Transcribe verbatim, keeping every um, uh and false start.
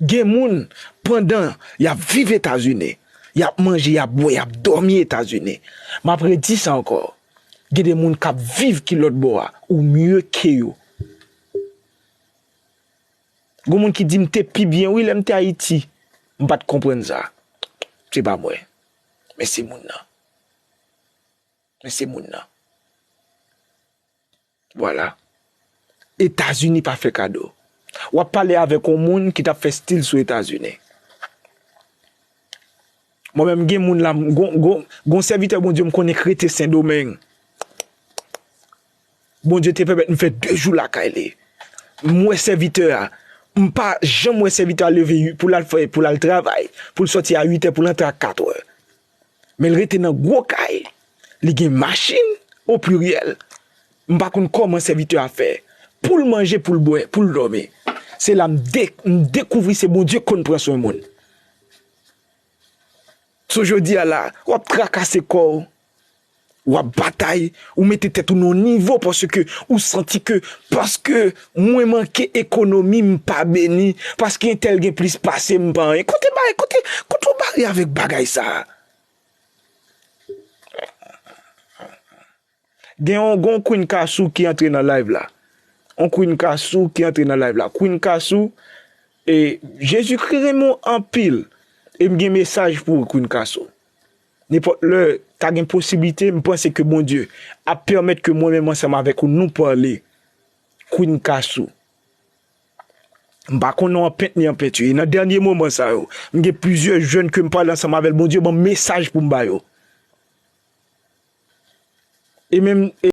Gen moun, pandan y ap viv Etazini, y ap manje, y ap bwè, y ap dòmi Etazini. M ap redi sa ankò. Gen de moun k ap viv ki lòt bò a, ou mye ke yo. Gen moun ki di m te pi byen, wi, lè m te Ayiti. M pa t konprann sa. Se pa mwen. Men se moun nan. Men se moun nan. Vwala. Etazini pa fè kado. W ap pale avèk yon moun ki t ap fè stil sou Etazini. Mwen menm, gen moun la, m- gon, gon, gon sèvitè Bondye m konnen k rete Sendomeng. Bondye te pèmèt m fè de jou lakay li. M wè sèvitè a. M pa janm wè sèvitè a leve pou l al fè, pou l al travay, pou l sòti a uit è, pou l antre a kat è. Men l rete nan gwo kay. Li gen machin, o pliryèl. M pa konn kòman sèvitè a fè. Pou l manje, pou l bwè, pou l dòmi. Se la m de- m dekouvri se Bondye k konn pran swen moun. So jodi a la, w ap trakase kò w, w ap batay, ou mete tèt ou nan yon nivo paske ou santi ke, paske mwen manke ekonomi, m pa beni, paske entèl gen plis pase m, m pa anyen. Kote bay, kote, kote w bare avèk bagay sa a? Gen yon, gen yon Queen Kasou ki antre nan live la. Yon Queen Kasou ki antre nan live la. Queen Kasou, e, Jezikri renmen w anpil. E m gen mesaj pou ou, Queen Kasou. Nenpòt lè, ta gen posiblite, m panse ke Bondye ap pèmèt ke mwen menm ansanm avèk ou, nou pale. Queen Kasou. M pa konn non an pent ni an penti. E nan dènye moman sa yo, m gen plizyè jèn ke m pale ansanm avè l. Bondye ban m mesaj pou m ba yo. E menm,